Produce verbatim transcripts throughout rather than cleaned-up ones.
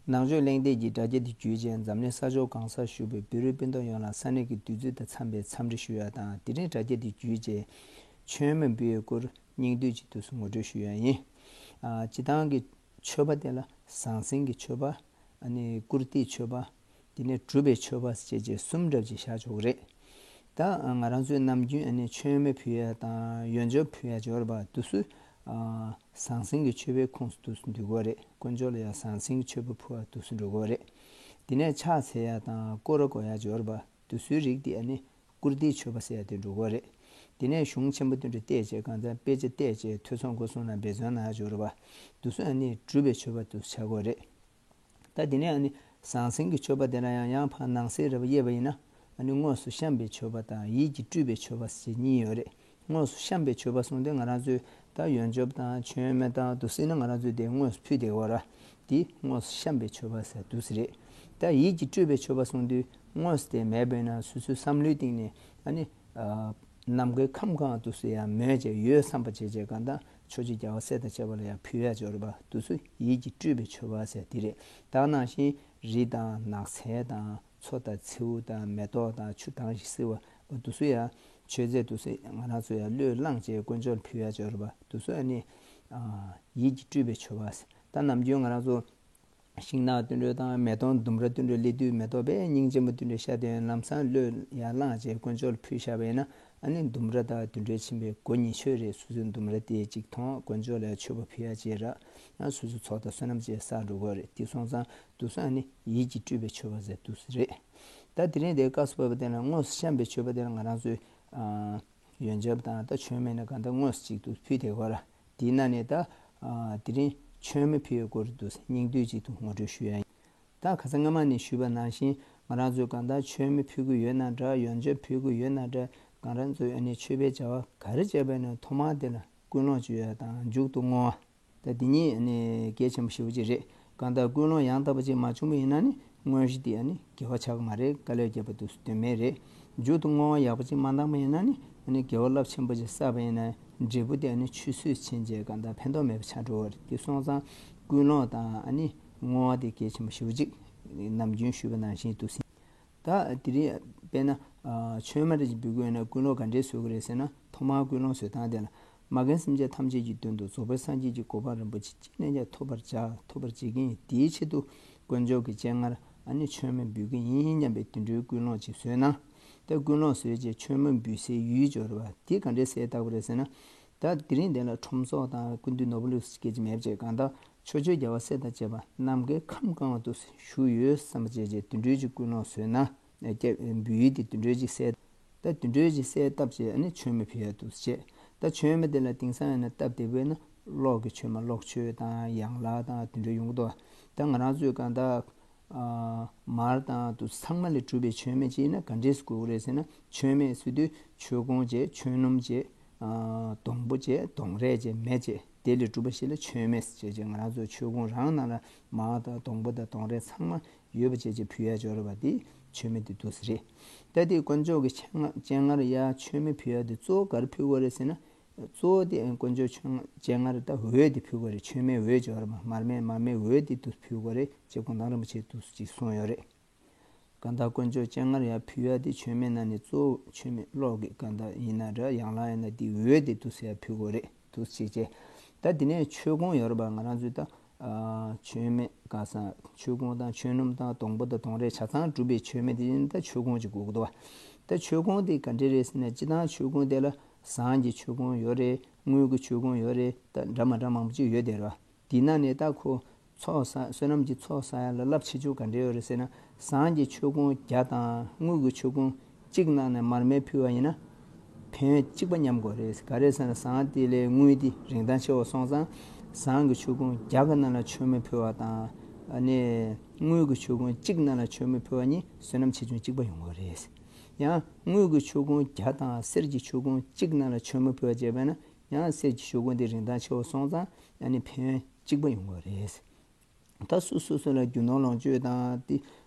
ནང་ཆོས་གླེང་སྟེགས་ཀྱི་དྲ་རྒྱ་འདི་བརྒྱུད་བྱས་འཛམ་གླིང་ས་ཕྱོགས་གང་སར་བཞུགས་པའི་བོད་རིགས་སྤུན་ཟླ་ཡོངས་ལ་ས་གནས་ཀྱི་དུས་ཚོད་དང་འཚམས་པའི་འཚམས་འདྲི་ཞུ་ཡ་དང་། དེ་རིང་དྲ་རྒྱ་འདི་བརྒྱུད་བྱས་མཆོད་མེ་འབུལ་བའི་སྐོར་སྙིང་བསྡུས་ཅིག་ཏུ་ངོ་སྤྲོད་ཞུ་ཡ་ཡིན། ཨ། སྤྱི་བཏང་གི་མཆོད་པ་དེ་ལ་ཟང་ཟིང་གི་མཆོད་པ། ཨ་ནི་བཀུར་སྟིའི་མཆོད་པ། དེ་ནས་སྒྲུབ་པའི་མཆོད་པ་བཅས་བཅས་གསུམ་འདྲ་ཅིག་བཞག་ཆོག་གི་རེད། ད་ང་རང་ཚོའི་ནམ་རྒྱུན་ཨ་ནི་མཆོད་མེ་ཕུལ་ཡ་དང་ཡོན་ཆབ་ཕུལ་ཡ་སྦྱོར་བ་དུས་སུ། ཨ། ཟང་ཟིང་གི་མཆོད་པའི་ཁོངས་སུ་དུས་སུ་འདུས་དགོས་རེད། དཀོན་མཆོག་ལ་ཡང་ཟང་ཟིང་གི་མཆོད་པ་ཕུལ་བ་དུས་སུ་འགྲོ་དགོས་རེད། དེ་ནས་ཕྱག་འཚལ་ཡ་དང་སྐོར་ར་སྐོར་ཡ་སྦྱོར་བ་དུས་སུའི་རིགས་དེ་ཨ་ནི་བཀུར་སྟིའི་མཆོད་པ་ཟེར་ཡ་དེ་འགྲོ་དགོས་རེད། དེ་ནས་གཞུང་ཆེན་པོ་དེ་འདྲ་བལྟས་བྱས། གང་ལྟར་དཔེ་ཆ་བལྟས་བྱས་ཐོས་བསམ་སྒོམ་གསུམ་ལ་འབད་བརྩོན་གནང་ཡ་སྦྱོར་བ་དུས་སུ་ཨ་ནི་སྒྲུབ་པའི་མཆོད་པ་དུས་སུ་བྱ་དགོས་རེད། ད་དེ་ནས་ཨ་ནི་ཟང་ཟིང་གི་མཆོད་པ་དེ་ལ་ཡང་ཡང་ཕར་ནང་གསེས་རེ་བ་དབྱེ་བ་ཡིན་ན། ཨ་ནི་དངོས་སུ་བཤམས་པའི་མཆོད་པ་དང་ཡིད་ཀྱིས་སྤྲུལ་པའི་མཆོད་པ་ཞེས་གཉིས་ཡོད་རེད། དངོས་སུ་བཤམས་པའི་མཆོད་པ་གསུངས་ཏེ་ང་རང་ཚོས་ད་ཡོན་ཆབ་དང་མཆོད་མེ་དང་དུས་སུ་ཡིན་ན་ང་རང་ཚོས་དེ་དངོས་སུ་ཕུལ་བསྡད་ཡོད་ར། དེ་དངོས་སུ་བཤམས་པའི་མཆོད་པ་ཟེར་དུས་སུ་རེད། ད་ཡིད་ཀྱིས་སྤྲུལ་པའི་མཆོད་པ་གསུངས་དུས་དངོས་སུ་དེ་མེད་པས་ན་སོ་སོའི་བསམ་བློའི་སྟེང་ནས་ཨ་ནི། ཨ། ནམ་མཁའི་ཁམས་གང་དུས་སུ་ཡང་མོས་བྱས་ཡོད་བསམ་པ་བྱས་བྱས་གང་ལྟར་ཕྱོགས་བཅུའི་རྒྱལ་བ་སྲས་དང་བཅས་པ་ལ་ཡང་ཕུལ་ཡ་སྦྱོར་བ་དུས་སུ་ཡིད་ཀྱིས་སྤྲུལ་པའི་མཆོད་པ་ཟེར་དེ་རེད། ད་ནང་བཞིན་རི་དང་ནགས་ཚལ་དང་མཚོ་དང་མཚེའུ་དང་མེ་ཏོག་དང་ཆུ་དྭངས་ཤིང་བསིལ་བ་དུས་སུ་ཡང་མཆོད་རྫས་དུས་སུ་ང་རང་ཚོ་ཡང་བློས་བསླངས་བྱས་དཀོན་མཆོག་ལ་ཕུལ་ཡ་སྦྱོར་བ་དུས་སུ་ཨ་ནི། ཨ། ཡིད་ཀྱིས་སྤྲུལ་པའི་མཆོད་པ་ཟེར། ད་ནམ་རྒྱུན་ང་རང་ཚོ། ཤིང་ནགས་དུད་འགྲོ་དང་མེ་ཏོག་ལྡུམ་ར་དུད་འགྲོ་སླེབས་དུས་མེ་ཏོག་དཔེ་སྙིང་རྗེ་མོ་དུད་འགྲོ་ཤར་དུས་ལམ་སང་བློས་ཡར་བླངས་བྱས་དཀོན་མཆོག་ལ་ཕུལ་བཞག་པ་ཡིན་ན། ཨ་ནི་ལྡུམ་ར་དང་དུད་འགྲོའི་ཁྱིམ་པའི་སྒོ་ཉེ་ཤོས་རེད། སོ་སོའི་ལྡུམ་ར་དེ་གཅིག་མཐོང་། དཀོན་མཆོག་ལ་མཆོད་པ་ཕུལ་ཡ་བྱས་ར། ཡང་སོ་སོའི་ཚོགས་དང་བསོད་ནམས་བཅས་བསགས་འགྲོ་དགོས་རེད། དེ་སོང་ཙང་དུས་སང་ཨ་ནི་ཡིད་ཀྱིས་སྤྲུལ་པའི་མཆོད་པ་ཟེར་དུས་སུ་རེད། ད་དེ་རིང་དེ་སྐབས་སུ་བབས་པ་དེ་ལ་དངོས་སུ་བཤམས་པའི་མཆོད་པ་དེ་ལ་ང་རང་ཚོའི། ཨ། ཡོན་ཆབ་དང་ད་མཆོད་མེ་ནི་གང་ལྟར་དངོས་སུ་གཅིག་ཏུ་ཕུལ་བསྡད་ཡོད་ར། དེའི་ནང་ནས་ད། ཨ། དེ་རིང་མཆོད་མེ་ཕུལ་བའི་སྐོར་དུ་སྙིང་བསྡུས་ཅིག་ཏུ་ངོ་སྤྲོད་ཞུ་ཡ་ཡིན། ད་ཁ་སང་སྔ་མ་ནས་ཞུས་པ་ནང་བཞིན་ང་རང་ཚོས་གང་ལྟར་མཆོད་མེ་ཕུལ་གྱི་ཡོད་ན་འདྲ། ཡོན་ཆབ་ཕུལ་གྱི་ཡོད་ན་འདྲ། གང་རང་ཚོས་ཨ་ནི་མཆོད་པའི་བྱ་བ་ག་རེ་བྱས་པ་ཡིན་ན་ཐོག་མར་དེ་ལ་ཀུན་སློང་བཅོས་ཡ་དང་མཇུག་ཏུ་བསྔོ་བ། ད་འདི་གཉིས་ཨ་ནི་གལ་ཆེན་པོ་ཞེ་པོ་ཅིག་རེད། གང་ལྟར་ཀུན་སློང་ཡང་དག་པ་ཅིག་མ་བྱུང་བ་ཡིན་ན་ནི་དངོས་གཞི་དེ་ཨ་ནི་དགེ་བ་ཆགས་ཀྱི་མ་རེད། དཀའ་ལས་བརྒྱབ་པ་དུས་སུ་དོན་མེད་རེད། མཇུག་ཏུ་བསྔོ་བ་ཡག་པོ་ཅིག་མ་བཏང་བ་ཡིན་ན་ནི་ཨ་ནི་དགེ་བ་རླབས་ཆེན་པོ་ཅིག་བསགས་པ་ཡིན་ན་འབྲས་བུ་དེ་ཨ་ནི་ཆུད་ཟོས་ཕྱིན་བྱས་གང་ལྟར་ཕན་ཐོགས་མེད་པ་ཆགས་འགྲོ་བ་རེད། དེ་སོང་ཙང་ཀུན་སློང་དང་ཨ་ནི་བསྔོ་བ་དེ་གལ་ཆེན་པོ་ཞེ་པོ་ཅིག་ནམ་རྒྱུན་ཞུས་པ་ནང་བཞིན་དུ་ཟིན། ད་དེ་རིང་དཔེར་ན། ཨ། མཆོད་མེ་རེ་ཞིག་འབུལ་དགོས་ན་ཀུན་སློང་ག་འདྲས་བཟོ་དགོས་རེད་ཟེར་ན། ཐོག་མར་ཀུན་སློང་བཟོ་སྟངས་དེ་ལ། མ་རྒན་སེམས་ཅན་ཐམས་ཅད་ཀྱི་དོན་དུ་རྫོགས་པའི་སངས་རྒྱས་ཀྱི་གོ་འཕང་རིན་པོ་ཆེ་ཅི་ནས་ཀྱང་ཐོབ་པར་བྱ། ཐོབ་པར་བྱེད་ཀྱི་ཡིན། དེའི་ཆེད་དུ་དཀོན་མཆོག་གི་སྤྱན་སྔར་ཨ་ནི་མཆོད་མེ་འབུལ་གྱི་ཡིན་སྙམ་པའི་དེ་འདྲའི་ཀུན་སློང་ཅིག་བཟོས་ན། ད་ཀུན་སློང་བཟོས་རྗེས་མཆོད་མེ་འབུལ་སའི་ཡུལ་སྦྱོར་བ་དེ་ག་འདྲས་གསལ་བཏབ་པ་རེད་ཟེར་ན། ད་དེ་རིང་འདི་ལ་ཁྲོམ་ཚོགས་དང་སྐུ་མདུན་ནོར་བུ་ལུགས་སུ་སྐད་ཆ་མེད་པ་བྱས་གང་ལྟར། ཕྱོགས་བཅུའི་རྒྱལ་བ་སྲས་དང་བཅས་པ་ནམ་མཁའི་ཁམས་གང་དུ་བཞུགས་ཡོད་བསམ་པ་བྱས་རྗེས་དེ་འདྲའི་ཅིག་ཀུན་སློང་བཟོས་ན། ཨ། ཀྱེ། འབུལ་ཡུལ་དེ་དེ་འདྲའི་ཅིག་གསལ། ད་དེ་འདྲའི་ཅིག་གསལ་བཏབ་བྱས་ཨ་ནི་མཆོད་མེ་ཕུལ་ཡ་འདུག་བྱས། ད་མཆོད་མེ་དེ་ལ་དེང་སང་ཡིན་ན་སྟབས་བདེ་པོ་ཡིན་ན་གློག་གི་མཆོད་མེ་གློག་མཆོད་དང་ཡན་ལག་དང་དེ་འདྲ་ཡོང་གི་འདུག་ད་ང་རང་ཚོས་གང་ལྟར། ཨ། མར་དང་དུ་ཚང་མ་ལས་གྲུབ་པའི་མཆོད་མེ་ཅིག་ཡིན་ན་ག་འདྲས་དགོས་ཀྱི་རེད་ཟེར་ན། མཆོད་མེ་ཟེར་དུས་མཆོད་ཀོང་བྱས། མཆོད་སྣུམ་བྱས། ཨ། སྡོང་པོ་བྱས། སྡོང་རས་བྱས། མེ་བྱས། དེ་ལས་གྲུབ་པ་ཞིག་ལ་མཆོད་མེ་ཟེར་བྱས་བྱས། ང་རང་ཚོ་མཆོད་ཀོང་རང་ནང་ལ་མར་དང་སྡོང་པོ་དང་སྡོང་རས་ཚང་མ་ཡོད་པ་བྱས་བྱས་ཕུལ་ཡ་འབྱོར་བ་དེ་མཆོད་མེ་དེ་འདུག་སེ་རེད། ད་དེ་དཀོན་མཆོག་གི་སྤྱན་སྔར་ཡ་མཆོད་མེ་ཕུལ་ཡ་དེ་གཙོ་བོ་ག་རེ་ཕུལ་དགོས་རེད་ཟེར་ན། གཙོ་བོ་དེ་དཀོན་མཆོག་མཆོད་སྤྱན་སྔར་ད་འོད་དེ་ཕུལ་དགོས་རེད། མཆོད་མེ་འོད་འབྱོར་བ་མར་མེ་མར་མེ་འོད་དེ་དུ་ཕུལ་དགོས་རེད་ཅེས་གུང་ཐང་རིན་པོ་ཆེས་དུ་ཅིག་གསུངས་ཡོད་རེད། གང་ལྟར་དཀོན་མཆོག་སྤྱན་སྔར་ཡ་ཕུལ་ཡ་དེ་མཆོད་མེ་ནང་ནས་གཙོ་བོ་མཆོད་མེ་གློག་གི་གང་ལྟར་ཡིན་ན་འདྲ། ཡན་ལག་ཡིན་ན་དེ་འོད་དེ་དུ་ཟེར་ཡ་ཕུལ་དགོས་རེད། དུ་ཅིག་བྱས། ད་དེ་ནས་མཆོད་ཀོང་ཡོད་རེད་པ། ང་རང་ཚོས་ད། ཨ། མཆོད་མེ་ག་ས་མཆོད་ཀོང་དང་མཆོད་སྣུམ་དང་སྡོང་པོ་དང་སྡོང་རས་ཆ་ཚང་གྲུབ་པའི་མཆོད་མེ་དེ་ཡིན་ད་མཆོད་ཀོང་ཅིག་དགོས་ཀྱི་འདུག་བ། ད་མཆོད་ཀོང་དེ་ག་འདྲས་རེད་ཟེར་ན། སྤྱིར་བཏང་མཆོད་ཀོང་དེ་ལ་ཟངས་ཀྱི་མཆོད་ཀོང་ཡོད་རེད། དངུལ་གྱི་མཆོད་ཀོང་ཡོད་རེད། ད་འདྲ་མ་འདྲ་མང་པོ་ཅིག་ཡོད་དེ་རེད་བ། དེའི་ནང་ནས་ད་ཁོ་ཚོགས་བསགས། བསོད་ནམས་ཀྱི་ཚོགས་བསགས་ཡ་ལ་རླབས་ཆེ་ཆུང་ག་འདྲས་ཡོད་རེད་ཟེར་ན། ཟངས་ཀྱི་མཆོད་ཀོང་བརྒྱ་དང་དངུལ་གྱི་མཆོད་ཀོང་གཅིག་ནང་ནས་མར་མེ་ཕུལ་བ་ཡིན་ན། ཕན་ཡོན་གཅིག་པ་མཉམ་དགོས་རེད། ག་རེ་ཟེར་ན་ཟངས་དེ་ལས་དངུལ་དེ་རིན་ཐང་ཆེ་བ་སོང་ཙང་། ཟངས་ཀྱི་མཆོད་ཀོང་བརྒྱ་གི་ནང་ལ་མཆོད་མེ་ཕུལ་བ་དང་། ཨ་ནི་དངུལ་གྱི་མཆོད་ཀོང་གཅིག་ནང་ལ་མཆོད་མེ་ཕུལ་བ་གཉིས་བསོད་ནམས་ཆེ་ཆུང་གཅིག་པ་ཡོང་དགོས་རེད། ཡང་དངུལ་གྱི་མཆོད་ཀོང་བརྒྱ་དང་གསེར་གྱི་མཆོད་ཀོང་གཅིག་ནང་ལ་མཆོད་མེ་ཕུལ་བ་བྱས་པ་ན། ཡང་གསེར་གྱི་མཆོད་ཀོང་དེ་རིན་ཐང་ཆེ་བ་སོང་ཙང་། ཨ་ནི་ཕན་ཡོན་གཅིག་པ་ཡོང་དགོས་རེད། ད་སུ་སོ་སོ་ལ་རྒྱུ་ནོར་ལོངས་སྤྱོད་དང་དེ་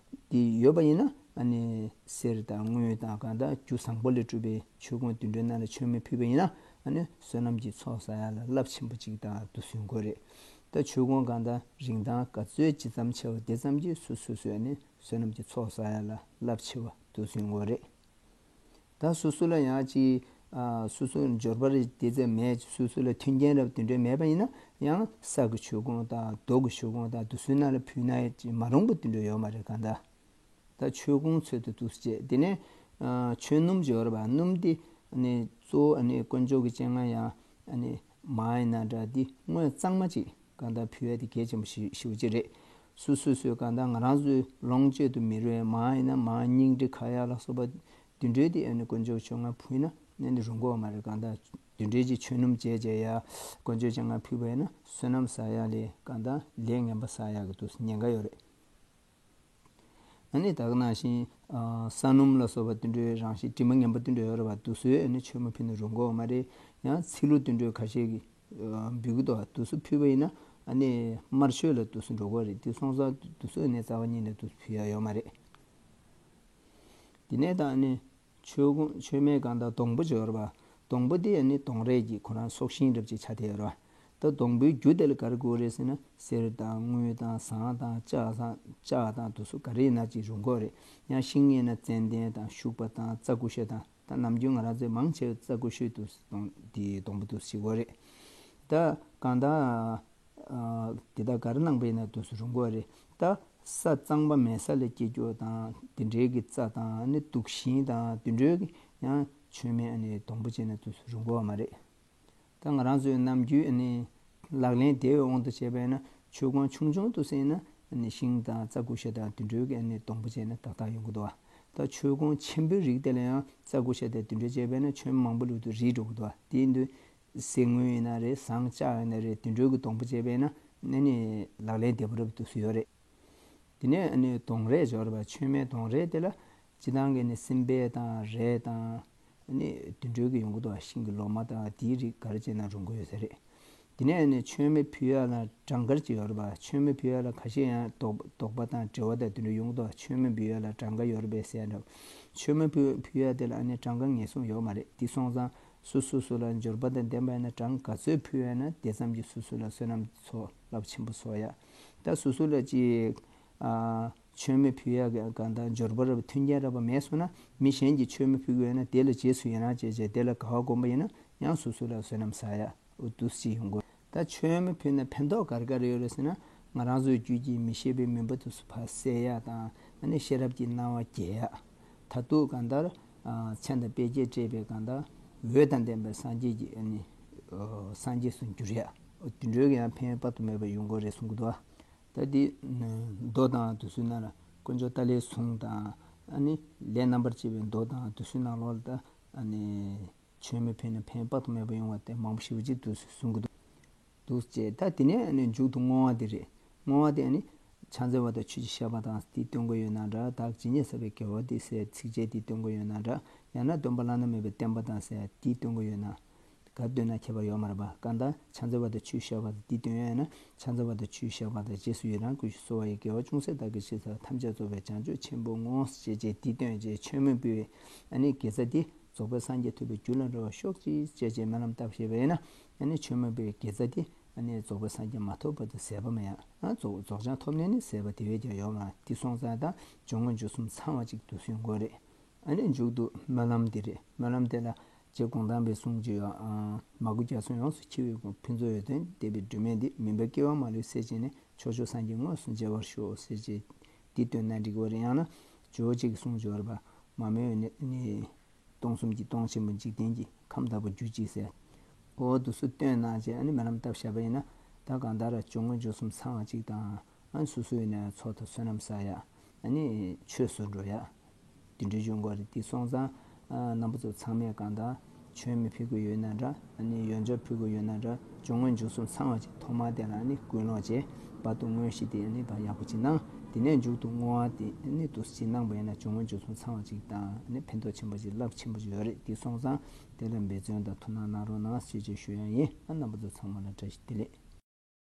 དེ་ཡོད་པ་ཡིན་ན། ཨ་ནི་གསེར་དང་དངུལ་དང་གང་དང་རྒྱུ་བཟང་པོ་ལས་གྲུབ་པའི་མཆོད་ཀོང་དེ་འདྲའི་ནང་ལ་མཆོད་མེ་ཕུལ་བ་ཡིན་ན། ཨ་ནི་བསོད་ནམས་ཀྱི་ཚོགས་བསགས་ཡ་ལ་རླབས་ཆེན་པོ་ཅིག་དང་དུ་སོན་དགོས་རེད། ད་མཆོད་ཀོང་གང་ལྟར་རིན་ཐང་ག་ཚོད་ཇི་ཙམ་ཆེ་བ་དེ་ཙམ་གྱིས་སོ་སོ་སོས་ནི་བསོད་ནམས་ཀྱི་ཚོགས་བསགས་ཡ་ལ་རླབས་ཆེ་བ་འདུག་སེ་ཡོང་གི་ཡོད་རེད། ད་སོ་སོ་ལ་ཡང་ཅིག་ཨ་སོ་སོ་འབྱོར་པ་རེ་དེ་ཙམ་མེད། སོ་སོ་ལ་མཐུན་རྐྱེན་རབ་དེ་འདྲ་མེད་པ་ཡིན་ན་ཡང་ས་གི་མཆོད་ཀོང་དང་རྡོ་གི་མཆོད་ཀོང་དང་དེ་ཚོའི་ནང་ལ་ཕུལ་ན་ཡང་ཅིག་མ་རུང་པ་དེ་འདྲ་ཡོད་མ་རེད། གང་ལྟར་ད་མཆོད་ཀོང་ཚོད་དུ་འདུག་སེ་བྱས། དེ་ནས་ཨ་མཆོད་སྣུམ་འབྱོར་བ་སྣུམ་དེ་ནི་གཙོ་བོ་ཨ་ནི་དཀོན་མཆོག་གི་སྤྱན་སྔར་ཡང་ཨ་ནི་མར་ཡིན་ན་འདྲ་དེ་དངོས་གཙང་མ་ཅིག་གང་ལྟར་ཕུལ་ཡ་དེ་གལ་ཆེན་པོ་ཞིག་ཞེ་པོ་ཅིག་རེད། སོ་སོ་སོས་གང་ལྟར་ང་རང་ཚོའི་ལོངས་སྤྱོད་དུ་མི་རུང་བའི་མར་ཡིན་ན་མར་སྙིང་ཏིག་ཁ་ཡག་ལ་སོགས་པ་དེ་འདྲའི་དེ་ཨ་ནི་དཀོན་མཆོག་མཆོད་སྔར་ཕུལ་ན་ཨ་ནི་རུང་གི་ཡོད་མ་རེད། གང་ལྟར་དེ་འདྲའི་ཅིག་མཆོད་སྣུམ་བྱས་བྱས་ཡ་དཀོན་མཆོག་སྤྱན་སྔར་ཕུལ་བ་ཡིན་ན་བསོད་ནམས་བསགས་ཡ་ལས་གང་ལྟར་ལས་ངན་པ་བསགས་ཡ་གི་འདུག་ཉེན་ཁ་ཡོད་རེད། ཨ་ནི་ད་ག་ནང་བཞིན་ཨ་ས་སྣུམ་ལ་སོགས་པ་དེ་འདྲའི་རང་བཞིན་དྲི་མ་ངན་པ་དེ་འདྲ་ཡོད་རེད་པ། དེ་ཚོས་ཨ་ནི་མཆོད་མེ་ཕུལ་ན་རུང་གི་ཡོད་མ་རེད། ཡང་ཚིལ་ལུ་དེ་འདྲའི་ཁ་ཤས་ཀྱིས་ཨ་འབུལ་གྱི་འདུག་དེ་ཚོ་ཕུལ་བ་ཡིན་ན་ཨ་ནི་དམར་མཆོད་ལ་དེ་ཚོ་འགྲོ་གི་རེད། དེ་སོང་ཙང་དེ་ཚོ་ཨ་ནི་རྩ་བ་ཉིད་ནས་དེ་ཚོ་ཕུལ་ཡ་ཡོད་མ་རེད། དེ་ནས་ད་ཨ་ནི་མཆོད་ཀོང་མཆོད་མེ་གང་དང་སྡོང་པོ་ཅིག་ཡོད་རེད་པ། སྡོང་པོ་དེ་ཨ་ནི་སྡོང་རས་ཀྱི་ཁོ་རང་སྲོག་ཤིང་འདྲ་པོ་ཅིག་ཆགས་བསྡད་ཡོད་རེད་པ། ད་སྡོང་པོའི་རྒྱུ་དེ་ལ་ག་རེ་དགོས་རེད་ཟེར་ན་གསེར་དང་དངུལ་དང་ཟངས་དང་ལྕགས་དང་ལྕགས་དང་དེ་ཚོ་ག་རེ་ཡིན་ན་ཅིག་རུང་གི་རེད། ཡང་ཤིང་ཡིན་ན་ཙན་དན་དང་ཤུག་པ་དང་རྩྭ་ཀུ་ཤ་དང་། ད་ནམ་རྒྱུན་ང་རང་ཚོའི་མང་ཆེ་བ་རྩྭ་ཀུ་ཤ་དེ་སྡོང་དེ་སྡོང་པོ་དེ་ཞིག་གོ་རེད། ད་གང་ལྟར་ཨ་དེ་དག་ག་རེ་གནང་པ་ཡིན་ན་དེ་ཚོ་རུང་གི་རེད། ད་ས་གཙང་མ་མེད་ས་ལ་སྐྱེ་རྒྱུ་དང་དེ་འདྲའི་གི་རྩྭ་དང་ཨ་ནི་དུག་ཤིང་དང་དེ་འདྲའི་གི་ཡང་མཆོད་མེ་ཨ་ནི་སྡོང་པོ་བྱས་ན་དེ་ཚོ་རུང་གི་མ་རེད། ད་ང་རང་ཚོའི་ནམ་རྒྱུན་ཨ་ནི་ལག་ལེན་བདེ་བའི་དབང་དུ་བྱས་པ་ཡིན་ན་མཆོད་ཀོང་ཆུང་ཆུང་དུ་བཟོས་ན་ཨ་ནི་ཤིང་དང་རྩྭ་ཀུ་ཤ་དང་དེ་འདྲའི་གི་ཨ་ནི་སྡོང་པོ་བྱས་ན་ཏག་ཏག་ཡོང་གི་འདུག་ད་མཆོད་ཀོང་ཆེན་པོའི་རིགས་དེ་ལ་ཡང་རྩྭ་ཀུ་ཤ་དང་དེ་འདྲ་བྱས་པ་ཡིན་ན་མཆོད་མེ་མང་པོ་བླུགས་དུས་རིལ་འགྲོ་གི་འདུག་དེ་ཡིན་དུས་གསེར་དངུལ་ཡིན་ན་རེད། ཟངས་ལྕགས་ཡིན་ན་རེད། དེ་འདྲའི་གི་སྡོང་པོ་བྱས་པ་ཡིན་ན་ཨ་ནི་ལག་ལེན་བདེ་པོ་རབ་ཏུ་བཟོས་ཡོད་རེད། དེ་ནས་ཨ་ནི་སྡོང་རས་སྦྱོར་བ་མཆོད་མེ་སྡོང་རས་དེ་ལ་སྤྱི་བཏང་གི་ནི་སྲིན་བལ་དང་རས་དང་ཨ་ནི་དུད་འགྲོའི་གི་ཡོང་གི་འདུག་ཤིང་གི་ལོ་མ་དང་དེའི་རིགས་ག་རེ་བྱས་ན་རུང་གི་ཡོད་ས་རེད། དེ་ནས་ཨ་ནི་མཆོད་མེ་ཕུལ་ཡ་ལ་གྲངས་ཀ་ཅིག་ཡོད་རེད་པ། མཆོད་མེ་ཕུལ་ཡ་ལ་ཁ་ཤས་ཡང་དོགས་དོགས་པ་དང་འབྲེལ་བ་དང་དེ་འདྲ་ཡོང་གི་འདུག་མཆོད་མེ་ཕུལ་ཡ་ལ་གྲངས་ཀ་ཡོད་རེད་པས་ཟེར་ཡ་འདྲ། མཆོད་མེ་ཕུལ་ཕུལ་ཡ་དེ་ལ་ཨ་ནི་གྲངས་ཀ་ངེས་བཟུང་ཡོད་མ་རེད། དེ་སོང་ཙང་སོ་སོ་སོ་ལ་འབྱོར་པ་དང་ལྡན་པ་ཡིན་ན་གྲངས་ག་ཚོད་ཕུལ་ཡ་ན་དེ་ཙམ་གྱིས་སོ་སོ་ལ་བསོད་ནམས་ཚོགས་རླབས་ཆེན་པོ་ཚོགས་ཡ། ད་སོ་སོ་ལ་ཅིག་ཨ་མཆོད་མེ་ཕུལ་ཡག་གི་གང་ལྟར་འབྱོར་པ་རབ་མཐུན་རྐྱེན་རག་པ་མེད་སོང་ན་མི་གཞན་གྱིས་མཆོད་མེ་ཕུལ་དགོས་ན་དེ་ལ་རྗེས་སུ་ཡི་རང་བྱས་བྱས་དེ་ལ་དགའ་བ་བསྒོམས་པ་ཡིན་ན་ཡང་སོ་སོ་ལ་བསོད་ནམས་བསགས་ཡག་འོ་འདུག་སེ་ཡོང་དགོས། ད་མཆོད་མེ་ཕུལ་ན་ཕན་ཐོགས་ག་རེ་ག་རེ་ཡོད་རེད་ཟེར་ན་ང་རང་ཚོའི་རྒྱུད་ཀྱི་མི་ཤེས་པའི་མུན་པ་དེ་ཚོ་ཕར་སེལ་ཡག་དང་ཨ་ནི་ཤེས་རབ་ཀྱི་སྣང་བ་རྒྱས་ཡག་མཐར་ཐུག་གང་ལྟར་ཨ་མཚན་དང་དཔེ་བྱད་སྤྲས་པའི་གང་ལྟར་འོད་དང་ལྡན་པའི་སངས་རྒྱས་ཀྱི་ཨ་ནི་ཨ་སངས་རྒྱས་སུ་འགྱུར་ཡག་འོ་དེ་འདྲའི་ཡང་ཕན་ཡོན་དཔག་ཏུ་མེད་པ་ཡོང་གི་རེད་གསུང་གི་འདུག་ད་འདི་མདོ་དང་དེ་ཚོའི་ནང་ལ་དཀོན་མཆོག་ཏཱ་ལའི་གསུང་དང་ཨ་ནི་ལས་རྣམ་པར་ཕྱེ་བའི་མདོ་དང་དེ་ཚོའི་ནང་ལོགས་ལ་ད་ཨ་ནི་མཆོད་མེ་ཕུལ་ན་ཕན་ཡོན་དཔག་ཏུ་མེད་པ་ཡོང་བ་དེ་མང་པོ་ཞེ་པོ་ཅིག་འདུག་གསུང་གི་འདུག་འདུག་ཅེས། ད་དེ་ནས་ཨ་ནི་མཇུག་ཏུ་བསྔོ་བ་དེ་རེད། བསྔོ་བ་དེ་ཨ་ནི་ཕྱག་འཚལ་བ་དང་ཆོས་ཀྱི་བཤགས་པ་དང་དེ་སྟོན་གྱི་ཡོད་ན་འདྲ། བདག་ཇི་སྙེད་བསགས་པའི་དགེ་བ་འདིས་ཟེར་ཚིགས་བཅད་དེ་སྟོན་གྱི་ཡོད་ན་འདྲ། ཡང་ན་སྟོན་པ་བླ་ན་མེད་པའི་བསྟན་པ་དང་ཟེར་དེ་སྟོན་གྱི་ཡོད་ན། ག་འདོན་ན་ཁྱད་པར་ཡོད་མ་རེད་པ། གང་ལྟར་ཕྱག་འཚལ་བ་དང་ཆོས་བཤགས་པ་དང་འདི་འདོན་ཡ་ན་ཕྱག་འཚལ་བ་དང་ཆོས་བཤགས་པ་དང་རྗེས་སུ་ཡི་རང་བསྐུལ་ཞིང་གསོལ་བ་ཡི་དགེ་བ་ཅུང་ཟད་བདག་གིས་ཅི་བསགས་ཐམས་ཅད་རྫོགས་པའི་བྱང་ཆུབ་ཆེན་པོར་བསྔོ། ཞེས་བྱས་འདི་འདོན་བྱས་མཆོད་མེ་ཕུལ་བའི་ཨ་ནི་དགེ་རྩ་འདི་རྫོགས་པའི་སངས་རྒྱས་ཐོབ་པའི་རྒྱུ་ལ་འགྲོ་བར་ཤོག་ཅིག་ཅེས་བྱས་སྨོན་ལམ་བཏབ་ཞེས་པ་ཡིན་ན་ཨ་ནི་མཆོད་མེ་ཕུལ་བའི་དགེ་རྩ་འདི་ཨ་ནི་རྫོགས་པའི་སངས་རྒྱས་མ་ཐོབ་བར་དུ་ཟད་པ་མ་ཡིན། ཨ་རྫོགས་རྫོགས་བྱང་ཐོབ་ནས་ནི་ཟད་པ་དེ་བས་ཀྱང་ཡོད་མ་རེད། འདི་སོང་ཙང་ད་སྦྱོར་དངོས་འཇུག་གསུམ་ཚང་བ་ཅིག་འདུག་སེ་ཡོང་གི་རེད། ཨ་ནི་མཇུག་ཏུ་སྨོན་ལམ་འདི་རེད། སྨོན་ལམ་དེ་ལ་རྗེ་གུང་ཐང་པའི་གསུང་བཅོས་ཡང་། མ་གུས་རྒྱ་མཚོ་ཡོངས་སུ་འཁྱིལ་བའི་དགོངས། ཕུན་ཚོགས་འོད་ལྡན་འདས་པའི་སྒྲོན་མེ་འདིས། མུན་པའི་སྐྱེ་བ་མ་ལུས་སེལ་བྱས་ནས། ཕྱོགས་བཅུའི་སངས་རྒྱས་དངོས་སུ་མཇལ་བར་ཤོག། ཟེར་བྱས་འདི་འདོན་ན་འགྲིག་གི་རེད། ཡང་ན་ཇོ་བོ་རྗེ་གི་གསུང་སྦྱོར་བ། མ་རྨོས་ནས་ནི་སྟོང་གསུམ་གྱི་སྟོང་ཆེན་པོ་འཇིག་རྟེན་གྱི་ཁམས་དག་པར་གྱུར་ཅིག་ཟེར། འོ་འདུག་སེ་འདོན་གནང་བྱས་ཨ་ནི་སྨོན་ལམ་བཏབ་བཞག་པ་ཡིན་ན་ད་གང་ལྟར་སྦྱོར་དངོས་འཇུག་གསུམ་ཚང་བ་ཅིག་དང་། ཨ་ནི་སོ་སོའི་ནས་ཚོགས་དང་བསོད་ནམས་བསགས་ཡ། ཨ་ནི་ཆོས་སུ་འགྲོ་ཡ། དེ་འདྲའི་ཡོང་གི་རེད། དེ་སོང་ཙང་ཨ་རྣམ་པ་ཚོ་ཚང་མས་གང་ལྟར་མཆོད་མེ་ཕུལ་གྱི་ཡོད་ན་འདྲ། ཨ་ནི་ཡོན་ཆབ་ཕུལ་གྱི་ཡོད་ན་འདྲ། སྦྱོར་དངོས་འཇུག་གསུམ་ཚང་བ་ཅིག་ཐོག་མར་དེ་ལ་ཨ་ནི་ཀུན་སློང་བྱས། བར་དུ་དངོས་གཞི་དེ་ཨ་ནི་ཕར་ཡག་པོ་ཅིག་གནང་། དེ་ནས་མཇུག་ཏུ་བསྔོ་བ་དེ་ཨ་ནི་འདུག་སེ་ཅིག་གནང་བ་ཡིན་ན་སྦྱོར་དངོས་འཇུག་གསུམ་ཚང་བ་ཅིག་དང་ཨ་ནི་ཕན་ཐོགས་ཆེན་པོ་ཅིག་རླབས་ཆེན་པོ་ཅིག་ཡོད་རེད། དེ་སོང་ཙང་དེ་ལ་འབད་བརྩོན་དང་ཐུགས་སྣང་གནང་རོགས་གནང་ཞེས་བཅས་ཞུ་ཡ་ཡིན། ཨ་རྣམ་པ་ཚོ་ཚང་མ་ལ་བཀྲ་ཤིས་བདེ་ལེགས།